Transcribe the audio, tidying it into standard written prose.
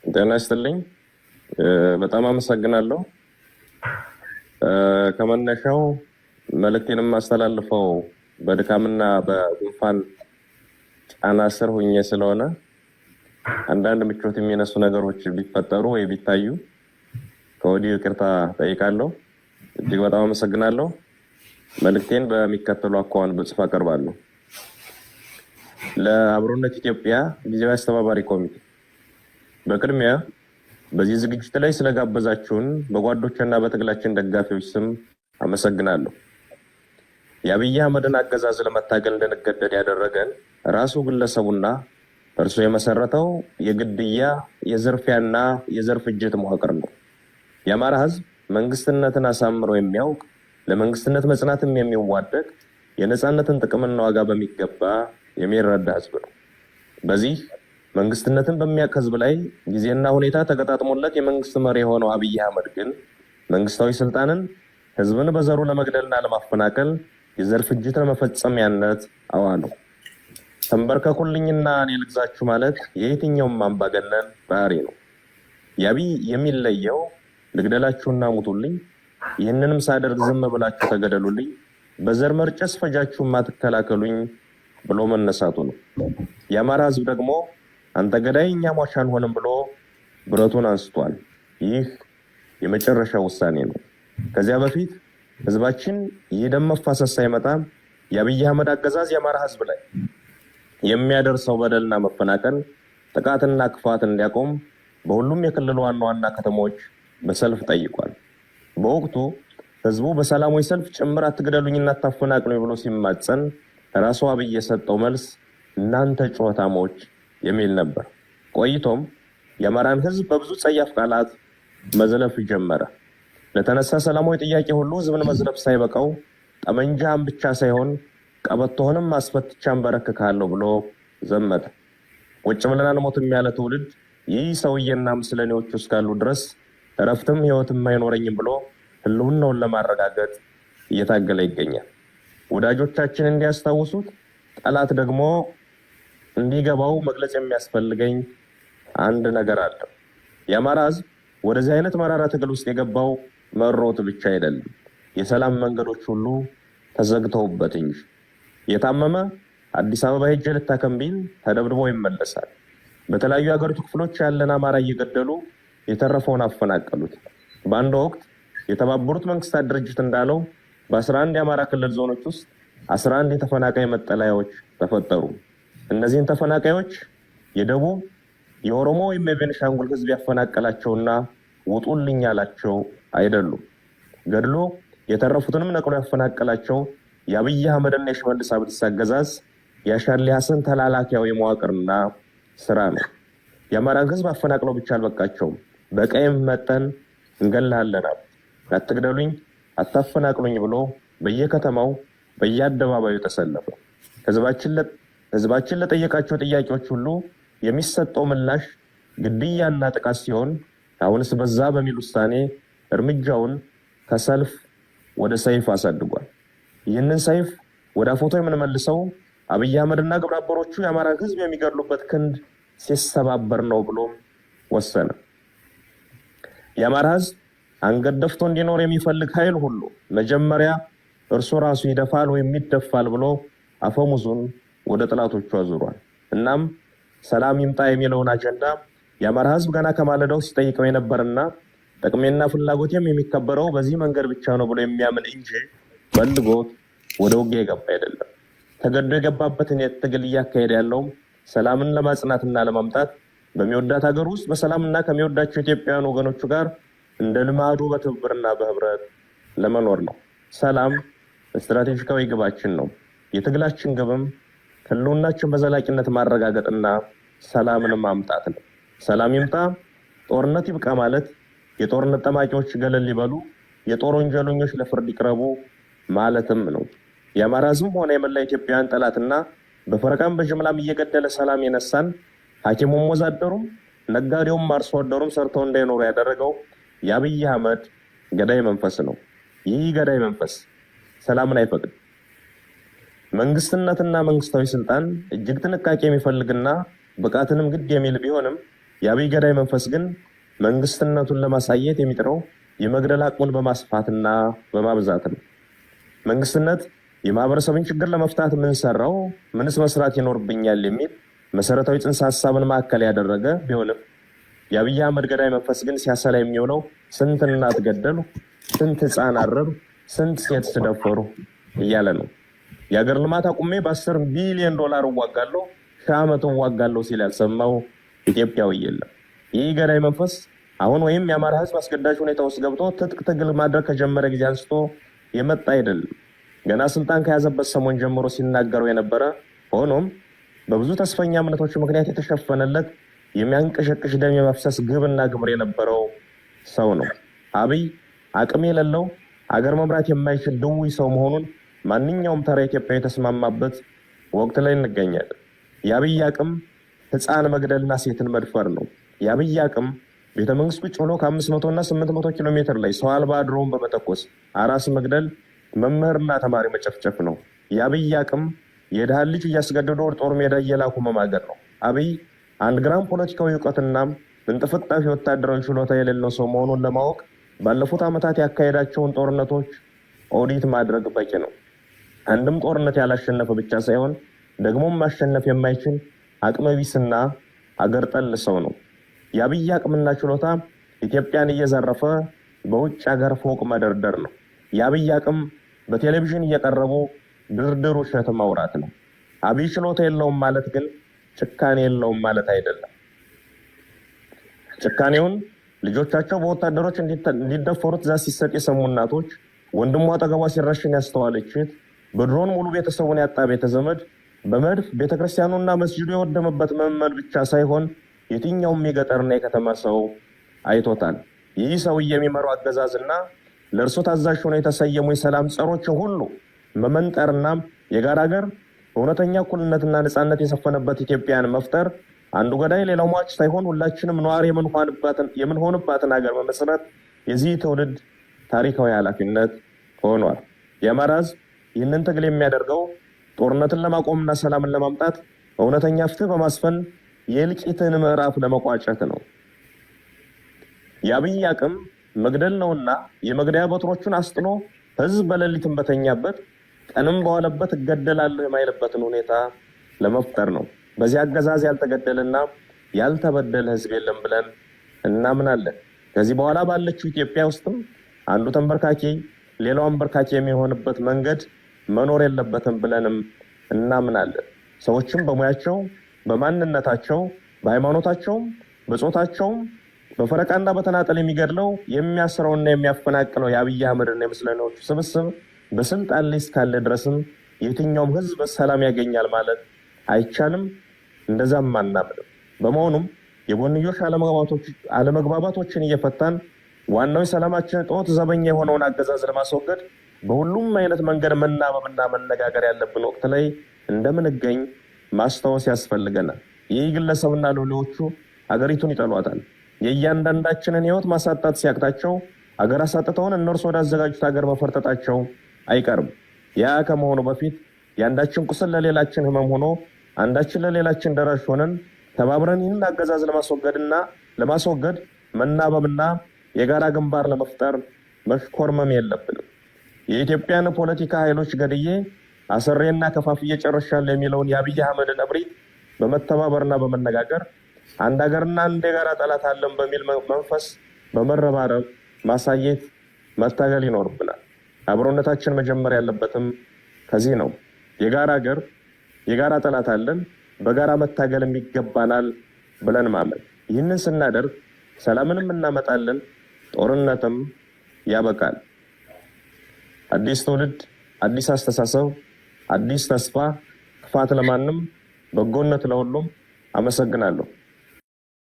ጤና ይስጥልኝ። በጣም አመሰግናለሁ። ከመነሻው መልእክቴን የማስተላልፈው በድካምና በጉንፋን ጫና ስር ሁኜ ስለሆነ አንዳንድ ምቾት የሚነሱ ነገሮች ቢፈጠሩ ወይ ቢታዩ ከወዲሁ ይቅርታ ጠይቃለሁ። እጅግ በጣም አመሰግናለሁ። መልእክቴን በሚከተሉ አኳኋን በጽሁፍ አቀርባለሁ። ለአብሮነት ኢትዮጵያ ጊዜያዊ አስተባባሪ ኮሚቴ፣ በቅድሚያ በዚህ ዝግጅት ላይ ስለጋበዛችሁን በጓዶችና በትግላችን ደጋፊዎች ስም አመሰግናለሁ። የአብይ አህመድን አገዛዝ ለመታገል እንድንገደድ ያደረገን ራሱ ግለሰቡና እርሱ የመሰረተው የግድያ፣ የዝርፊያና የዘር ፍጅት መዋቅር ነው። የአማራ ሕዝብ መንግስትነትን አሳምሮ የሚያውቅ፣ ለመንግስትነት መጽናትም የሚዋደቅ፣ የነፃነትን ጥቅምና ዋጋ በሚገባ የሚረዳ ሕዝብ ነው። በዚህ መንግስትነትን በሚያውቅ ሕዝብ ላይ ጊዜና ሁኔታ ተገጣጥሞለት የመንግስት መሪ የሆነው አብይ አህመድ ግን መንግስታዊ ስልጣንን ህዝብን በዘሩ ለመግደልና ለማፈናቀል፣ የዘር ፍጅት ለመፈጸሚያነት አዋለው። ተንበርከኩልኝና እኔ ልግዛችሁ ማለት የየትኛውም አምባገነን ባህሪ ነው። የአብይ የሚለየው ልግደላችሁና ሙቱልኝ፣ ይህንንም ሳደርግ ዝም ብላችሁ ተገደሉልኝ፣ በዘር መርጨስ ፈጃችሁ ማትከላከሉኝ ብሎ መነሳቱ ነው። የአማራ ህዝብ ደግሞ አንተ ገዳይ እኛ ሟች አንሆንም ብሎ ብረቱን አንስቷል። ይህ የመጨረሻ ውሳኔ ነው። ከዚያ በፊት ህዝባችን ይህ ደም መፋሰስ ሳይመጣ የአብይ አህመድ አገዛዝ የአማራ ህዝብ ላይ የሚያደርሰው በደልና መፈናቀል፣ ጥቃትና ክፋት እንዲያቆም በሁሉም የክልል ዋና ዋና ከተሞች በሰልፍ ጠይቋል። በወቅቱ ህዝቡ በሰላማዊ ሰልፍ ጭምር አትግደሉኝና አታፈናቅሉኝ ብሎ ሲማጸን ራሱ አብይ የሰጠው መልስ እናንተ ጩኸታሞች የሚል ነበር። ቆይቶም የአማራን ህዝብ በብዙ ጸያፍ ቃላት መዝለፍ ጀመረ። ለተነሳ ሰላማዊ ጥያቄ ሁሉ ህዝብን መዝለፍ ሳይበቃው ጠመንጃህን ብቻ ሳይሆን ቀበቶህንም አስፈትቼ አንበረክክሃለሁ ብሎ ዘመተ። ቁጭ ብለን አንሞትም ያለ ትውልድ ይህ ሰውዬና ምስለኔዎቹ እስካሉ ድረስ እረፍትም ህይወትም አይኖረኝም ብሎ ህልውናውን ለማረጋገጥ እየታገለ ይገኛል። ወዳጆቻችን እንዲያስታውሱት፣ ጠላት ደግሞ እንዲገባው መግለጽ የሚያስፈልገኝ አንድ ነገር አለ። የአማራ ህዝብ ወደዚህ አይነት መራራ ትግል ውስጥ የገባው መሮት ብቻ አይደለም፣ የሰላም መንገዶች ሁሉ ተዘግተውበት እንጂ። የታመመ አዲስ አበባ ሄጄ ልታከም ቢል ተደብድቦ ይመለሳል። በተለያዩ የሀገሪቱ ክፍሎች ያለን አማራ እየገደሉ የተረፈውን አፈናቀሉት። በአንድ ወቅት የተባበሩት መንግስታት ድርጅት እንዳለው በ11 የአማራ ክልል ዞኖች ውስጥ 11 የተፈናቃይ መጠለያዎች ተፈጠሩ። እነዚህን ተፈናቃዮች የደቡብ፣ የኦሮሞ ወይም የቤንሻንጉል ህዝብ ያፈናቀላቸውና ውጡልኝ ያላቸው አይደሉም። ገድሎ የተረፉትንም ነቅሎ ያፈናቀላቸው የአብይ አህመድና የሽመልስ አብዲሳ አገዛዝ የአሻድሊ ሀሰን ተላላኪያዊ መዋቅርና ስራ ነው። የአማራን ህዝብ አፈናቅለው ብቻ አልበቃቸውም። በቀይም መጠን እንገልሃለን አሉ። አትግደሉኝ፣ አታፈናቅሉኝ ብሎ በየከተማው በየአደባባዩ ተሰለፈ። ህዝባችን ለጠየቃቸው ጥያቄዎች ሁሉ የሚሰጠው ምላሽ ግድያና ጥቃት ሲሆን አሁንስ በዛ በሚል ውሳኔ እርምጃውን ከሰልፍ ወደ ሰይፍ አሳድጓል። ይህንን ሰይፍ ወደ አፎቶ የምንመልሰው አብይ አህመድና ግብረአበሮቹ የአማራን ህዝብ የሚገድሉበት ክንድ ሲሰባበር ነው ብሎም ወሰነ። የአማራ ህዝብ አንገት ደፍቶ እንዲኖር የሚፈልግ ኃይል ሁሉ መጀመሪያ እርሱ ራሱ ይደፋል ወይም ይደፋል ብሎ አፈሙዙን ወደ ጠላቶቹ አዙሯል። እናም ሰላም ይምጣ የሚለውን አጀንዳ የአማራ ህዝብ ገና ከማለዳው ሲጠይቀው የነበርና ጥቅሜና ፍላጎቴም የሚከበረው በዚህ መንገድ ብቻ ነው ብሎ የሚያምን እንጂ ፈልጎት ወደ ውጊያ የገባ አይደለም። ተገዶ የገባበትን የትግል እያካሄደ ያለውም ሰላምን ለማጽናትና ለማምጣት፣ በሚወዳት ሀገር ውስጥ በሰላምና ከሚወዳቸው ኢትዮጵያውያን ወገኖቹ ጋር እንደ ልማዱ በትብብርና በህብረት ለመኖር ነው። ሰላም ስትራቴጂካዊ ግባችን ነው። የትግላችን ግብም ህልውናችን በዘላቂነት ማረጋገጥና ሰላምን ማምጣት ነው። ሰላም ይምጣ፣ ጦርነት ይብቃ ማለት የጦርነት ጠማቂዎች ገለል ይበሉ፣ የጦር ወንጀለኞች ለፍርድ ይቅረቡ ማለትም ነው። የአማራ ህዝብም ሆነ የመላ ኢትዮጵያውያን ጠላትና በፈረቃም በጅምላም እየገደለ ሰላም የነሳን፣ ሐኪሙም ወዛደሩም ነጋዴውም አርሶ አደሩም ሰርተው እንዳይኖሩ ያደረገው የአብይ አህመድ ገዳይ መንፈስ ነው። ይህ ገዳይ መንፈስ ሰላምን አይፈቅድም። መንግስትነትና መንግስታዊ ስልጣን እጅግ ጥንቃቄ የሚፈልግና ብቃትንም ግድ የሚል ቢሆንም የአብይ ገዳይ መንፈስ ግን መንግስትነቱን ለማሳየት የሚጥረው የመግደል አቅሙን በማስፋትና በማብዛት ነው። መንግስትነት የማህበረሰብን ችግር ለመፍታት ምን ሰራው፣ ምንስ መስራት ይኖርብኛል የሚል መሰረታዊ ጽንሰ ሀሳብን ማዕከል ያደረገ ቢሆንም የአብይ አህመድ ገዳይ መንፈስ ግን ሲያሰላ የሚውለው ስንት እናት ገደሉ፣ ስንት ህፃን አረዱ፣ ስንት ሴት ስደፈሩ እያለ ነው። የሀገር ልማት አቁሜ በ10 ቢሊዮን ዶላር እዋጋለሁ፣ 1000 ዓመት እዋጋለሁ ሲል ያልሰማው ኢትዮጵያዊ የለም። ይህ ገዳይ መንፈስ አሁን ወይም የአማራ ህዝብ አስገዳጅ ሁኔታ ውስጥ ገብቶ ትጥቅ ትግል ማድረግ ከጀመረ ጊዜ አንስቶ የመጣ አይደለም። ገና ስልጣን ከያዘበት ሰሞን ጀምሮ ሲናገረው የነበረ፣ ሆኖም በብዙ ተስፈኛ እምነቶች ምክንያት የተሸፈነለት የሚያንቀሸቅሽ ደም የመፍሰስ ግብና ግብር የነበረው ሰው ነው። አብይ አቅም የሌለው፣ አገር መምራት የማይችል ድውይ ሰው መሆኑን ማንኛውም ተራ ኢትዮጵያዊ የተስማማበት ወቅት ላይ እንገኛለን። የአብይ አቅም ህፃን መግደልና ሴትን መድፈር ነው። የአብይ አቅም ቤተ መንግስት ቁጭ ብሎ ከ500 እና 800 ኪሎ ሜትር ላይ ሰው አልባ ድሮን በመተኮስ አራስ መግደል፣ መምህርና ተማሪ መጨፍጨፍ ነው። የአብይ አቅም የድሃን ልጅ እያስገደዱ ወደ ጦር ሜዳ እየላኩ መማገድ ነው። አብይ አንድ ግራም ፖለቲካዊ እውቀትና እንጥፍጣፊ ወታደራዊ ችሎታ የሌለው ሰው መሆኑን ለማወቅ ባለፉት ዓመታት ያካሄዳቸውን ጦርነቶች ኦዲት ማድረግ በቂ ነው። አንድም ጦርነት ያላሸነፈ ብቻ ሳይሆን ደግሞም ማሸነፍ የማይችል አቅመቢስና አገር ጠል ሰው ነው። የአብይ አቅምና ችሎታ ኢትዮጵያን እየዘረፈ በውጭ ሀገር ፎቅ መደርደር ነው። የአብይ አቅም በቴሌቪዥን እየቀረቡ ድርድር ውሸት ማውራት ነው። አብይ ችሎታ የለውም ማለት ግን ጭካኔ የለውም ማለት አይደለም። ጭካኔውን ልጆቻቸው በወታደሮች እንዲደፈሩ ትዕዛዝ ሲሰጥ የሰሙ እናቶች፣ ወንድሟ አጠገቧ ሲረሽን ያስተዋለች እህት፣ በድሮን ሙሉ ቤተሰቡን ያጣ ቤተዘመድ፣ በመድፍ ቤተክርስቲያኑና መስጂዱ የወደመበት ምዕመን ብቻ ሳይሆን የትኛውም የገጠርና የከተማ ሰው አይቶታል። ይህ ሰውዬ የሚመራው አገዛዝና ለእርሱ ታዛዥ ሆነው የተሰየሙ የሰላም ጸሮችን ሁሉ መመንጠርና የጋራ ሀገር፣ እውነተኛ እኩልነትና ነፃነት የሰፈነበት ኢትዮጵያን መፍጠር፣ አንዱ ገዳይ ሌላው ሟች ሳይሆን ሁላችንም ነዋሪ የምንሆንባትን ሀገር መመስረት የዚህ ትውልድ ታሪካዊ ኃላፊነት ሆኗል። የአማራ ሕዝብ ይህንን ትግል የሚያደርገው ጦርነትን ለማቆምና ሰላምን ለማምጣት፣ እውነተኛ ፍትህ በማስፈን የእልቂትን ምዕራፍ ለመቋጨት ነው። የአብይ አቅም መግደል ነውና የመግደያ በትሮቹን አስጥሎ ህዝብ በሌሊትም በተኛበት ቀንም በዋለበት እገደላለሁ የማይልበትን ሁኔታ ለመፍጠር ነው። በዚህ አገዛዝ ያልተገደለና ያልተበደለ ህዝብ የለም ብለን እናምናለን። ከዚህ በኋላ ባለችው ኢትዮጵያ ውስጥም አንዱ ተንበርካኪ ሌላው አንበርካኪ የሚሆንበት መንገድ መኖር የለበትም ብለንም እናምናለን። ሰዎችም በሙያቸው፣ በማንነታቸው፣ በሃይማኖታቸውም፣ በጾታቸውም በፈረቃና በተናጠል የሚገድለው፣ የሚያስረውና የሚያፈናቅለው የአብይ አህመድና የምስለኔዎቹ ስብስብ በስልጣን ላይ እስካለ ድረስም የትኛውም ህዝብ ሰላም ያገኛል ማለት አይቻልም። እንደዛም አናምንም። በመሆኑም የጎንዮሽ አለመግባባቶችን እየፈታን ዋናው የሰላማችን እጦት ዘበኛ የሆነውን አገዛዝ ለማስወገድ በሁሉም አይነት መንገድ መናበብና መነጋገር ያለብን ወቅት ላይ እንደምንገኝ ማስታወስ ያስፈልገናል። ይህ ግለሰብና ሎሌዎቹ አገሪቱን ይጠሏታል። የእያንዳንዳችንን ህይወት ማሳጣት ሲያቅታቸው አገር አሳጥተውን እነርሱ ወዳዘጋጁት ሀገር መፈርጠጣቸው አይቀርም። ያ ከመሆኑ በፊት የአንዳችን ቁስል ለሌላችን ህመም ሆኖ፣ አንዳችን ለሌላችን ደራሽ ሆነን፣ ተባብረን ይህንን አገዛዝ ለማስወገድና ለማስወገድ መናበብና የጋራ ግንባር ለመፍጠር መሽኮርመም የለብንም። የኢትዮጵያን ፖለቲካ ኃይሎች ገድዬ፣ አስሬና ከፋፍዬ ጨርሻለሁ የሚለውን የአብይ አህመድን እብሪት በመተባበርና በመነጋገር፣ አንድ ሀገርና አንድ የጋራ ጠላት አለን በሚል መንፈስ በመረባረብ ማሳየት፣ መታገል ይኖርብናል። አብሮነታችን መጀመር ያለበትም ከዚህ ነው። የጋራ ሀገር፣ የጋራ ጠላት አለን፣ በጋራ መታገልም ይገባናል ብለን ማመን። ይህንን ስናደርግ ሰላምንም እናመጣለን፣ ጦርነትም ያበቃል። አዲስ ትውልድ፣ አዲስ አስተሳሰብ፣ አዲስ ተስፋ። ክፋት ለማንም፣ በጎነት ለሁሉም። አመሰግናለሁ።